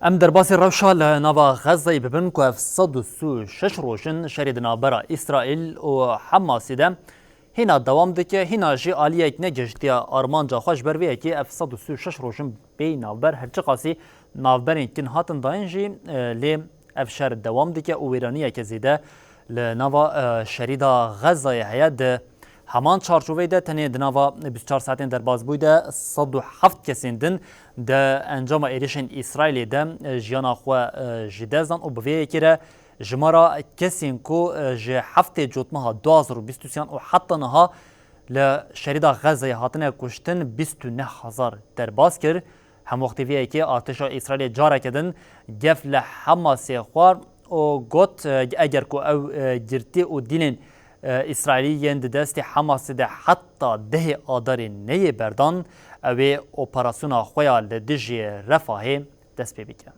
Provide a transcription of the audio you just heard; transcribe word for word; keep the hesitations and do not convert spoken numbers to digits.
Em derbasî rewşa li nava Xezeyê bibin ku ev sed û sî û şeş roj in şerê di navbera Îsraîl û Hemasê de hîna dewam dike, hîna jî aliyek negihiştiye armanca xwe. Ji ber vê yekê ev sed û sî û şeş roj in bêyî navber, her çiqasî navberên kin hatin dayîn jî, e, lê ev şer dewam dike û wêraniyeke zêde li nava, e, şerîda Xezayê heye. Di heman çarçoveyê de tenê di nava bîst û çar saetên derbasbûyî de sed û heft kesên din di encama êrişên Îsraîlê de, e, jiyana xwe, e, ji dest dan û bi vê yekê re jimara kesên ku, e, ji heftê Cotmeha du hazar û bîst û sê û heta niha li şerîda Xezeyê hatine kuştin bîst û neh hezar derbas kir. Hemwextê vê yekê artêşa Îsraîlê careke din gef li Hemasê xwar û got, e, eger ku ew, e, girtî û dîlên, e, Îsraîlî yên di destê Hemasê de heta dehê Adarê neyê berdan, ew ê operasyona xwe ya li dijî Refahê dest pê bike.